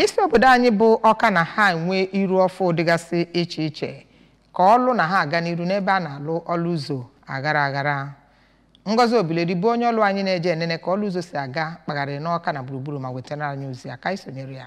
Isi obodo anyị bụ Ọka na ha enwe iru ọfụ dịgasị iche iche ka ọlụ na ha aga n'iru n'ebe a na-alụ ọlụ ụzọ aghara aghara. Ngozi Obileri bụ onye ọlụ anyị na-eje enene ka ọlụ ụzọ si aga kpagharịrị n'Ọka na gburugburu ma wetara anyị ozi a ka anyị sonyere ya.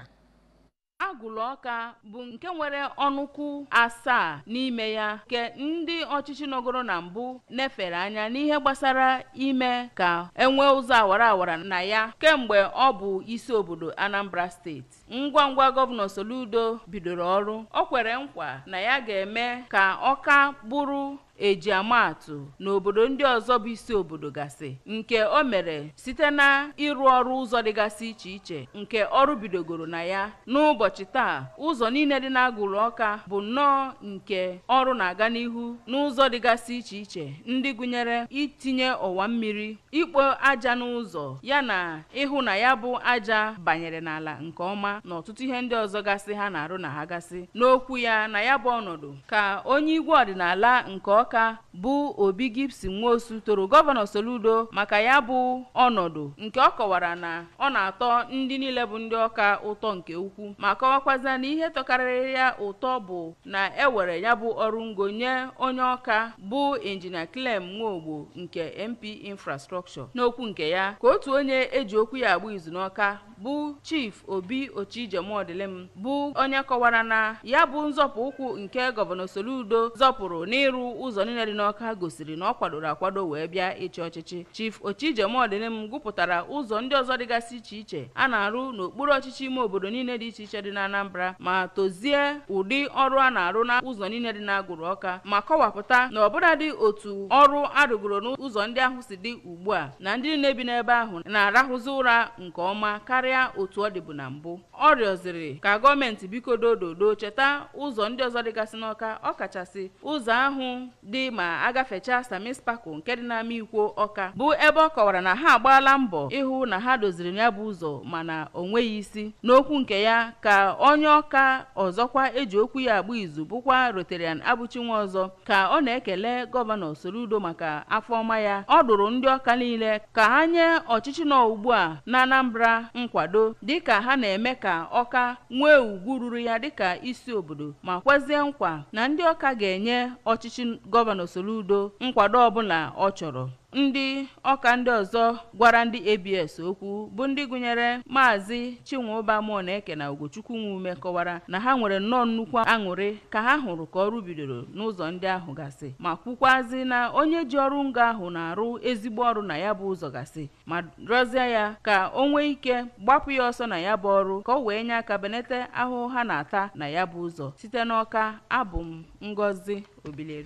Agụlụ Ọka bụ nke nwere ọnụkwụ 7 n'ime ya nke ndị ọchịchị nọgoro na mbụ nefere anya n'ihe gbasara ime ka enwee ụzọ awara awara na ya kemgbe ọ bụ isi obodo Anambra steeti. Ngwa ngwa Gọvanọ Soludo bidoro ọrụ, o kwere nkwa na ya ga-eme ka Ọka bụrụ ejiamaatụ n'obodo ndị ọzọ bụ isi obodo gasị, nke o mere site na ịrụ ọrụ ụzọ dịgasị iche iche nke ọrụ bidogoro na ya. N'ụbọchị taa, ụzọ niile dị n'Agụlụ Ọka bụ nnọọ nke ọrụ na-aga n'ihu n'ụzọ dịgasị iche iche ndị gụnyere itinye ọwa mmiri, ikpo aja n'ụzọ, ya na ịhụ na ya bụ aja banyere n'ala nke ọma na ọtụtụ ihe ndị ọzọ gasị ha na-arụ na ha gasị. N'okwu ya na ya bụ ọnọdụ ka onye igwe ọdịnala nke Ọka bụ Obi Gibson Nwosu toro Gọvanọ Soludo maka ya bụ ọnọdụ nke ọ kọwara na ọ na-atọ ndị niile bụ ndị Ọka ụtọ nke ukwuu, ma kọwakwazịa na ihe tọkarịrị ya ụtọ bụ na e were ya bụ ọrụ ngo nye onye Ọka bụ Injinia Clem Nwogbo nke MP Infrastructure. N'okwu nke ya ka otu onye eji okwu ya agba izu n'Ọka bụ Chief Obi Ochijemodilim bụ onye kọwara na ya bụ nzọpụ ụkwụ nke Gọvanọ Soludo zọpụrụ n'ịrụ ụzọ niile dị n'Ọka gosiri na ọ kwadoro akwado wee bịa ịchị ọchịchị. Chief Ochijemodilim gụpụtara ụzọ ndị ọzọ dịgasị iche iche a na-arụ n'okpuru ọchịchị ime obodo niile dị iche iche dị n'Anambra, ma tozie ụdị ọrụ a na-arụ na ụzọ niile dị n'Agụlụ Ọka, ma kọwapụta na ọbụladị otu ọrụ arụgoro n'ụzọ ndị ahụ si dị ugbu a na ndị niile bi n'ebe ahụ na-arahụzi ụra nke ọma karịa otu ọ dịbụ na mbụ. Ọ rịọziri ka gọọmenti biko dododo cheta ụzọ ndị ọzọ dịgasị n'Ọka, ọkachasị ụzọ ahụ dị ma agafechaa Samis Pako nke dị n'ama Ikwo Ọka, bụ ebe ọ kọwara na ha agbaala mbọ ịhụ na ha doziri ya bụ ụzọ mana o nweghị isi. N'okwu nke ya ka onye Ọka ọzọkwa eji okwu ya agba izu bụkwa Rotarian Abuchi Nwaọzọ ka ọ na-ekele Gọvanọ Soludo maka afọ ọma ya, ọ dụrụ ndị Ọka niile ka ha nye ọchịchị nọ ugbu a na Anambra nkwado dịka ha na-eme ka Ọka nwee ugwu ruru ya dịka isi obodo, ma kwezie nkwa na ndị Ọka ga-enye ọchịchị Gọvanọ Soludo nkwado ọbụla ọ chọrọ. Ndị Ọka ndị ọzọ gwara ndị ABS okwu bụ ndị gụnyere Maazị Chinwụba Mụọneke na Ugochukwu Nwume kọwara na ha nwere nnọọ nnukwu aṅụrị ka ha hụrụ ka ọrụ bidoro n'ụzọ ndị ahụ gasị, ma kwukwazi na onye ji ọrụ ngo ahụ na-arụ ezigbo ọrụ na ya bụ ụzọ gasị, ma rịọzie ya ka o nwee ike gbapụ ya ọsọ na ya bụ ọrụ ka o wee nye aka benete ahụhụ ha na-ata na ya bụ ụzọ. Site n'Ọka, abụ m Ngozi Obileri.